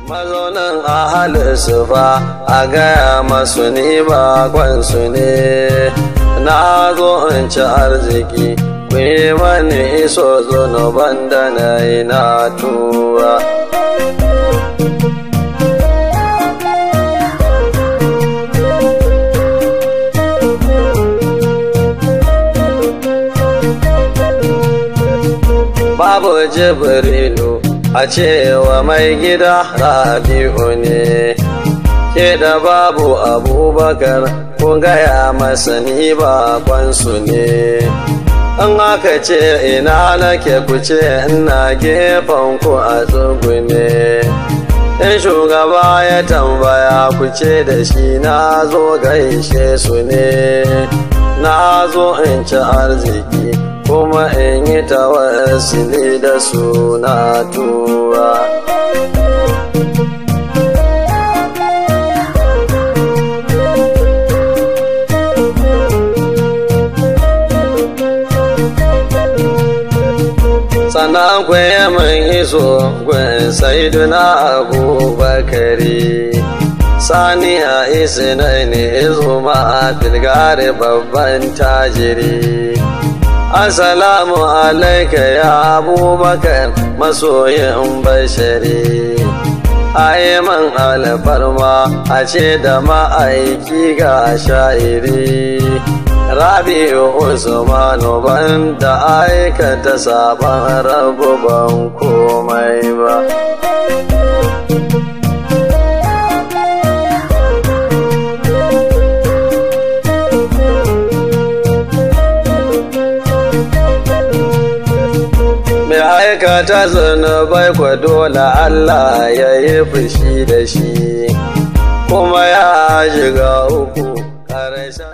Mazaunin ahalin sufa a gaya masu ni bakonsu ne, na zo in ci arziki, ku yi mani iso zunuban da na yi na tuba. Babu Jibrilu a cewa mai gida Rabi'u ne, ke da babu Abubakar ku gaya masa ni bakonsu ne. In aka ce ina nake ku ce ina gefen ku a tsugune. In shugaba ya tambaya ku ce da shi na zo gaishe su ne, na zo in ci arziki kuma in yi tawassuli da suna tuba. Sannan ku yi min iso gun Sayyiduna Abubakari, Sani a isinai ne izuma a filgari babban tajiri. Assalamu alaika ya Abubakar masoyin bashari. Ayi man alfarma a ce da ma'aiki ga sha'iri. Rabi'u Usmanu ban da aikata sabon rabu ban komai ba. Mai aikata zunubai kwa dole Allah ya yi fushi da shi, kuma ya shiga uku ƙarshen.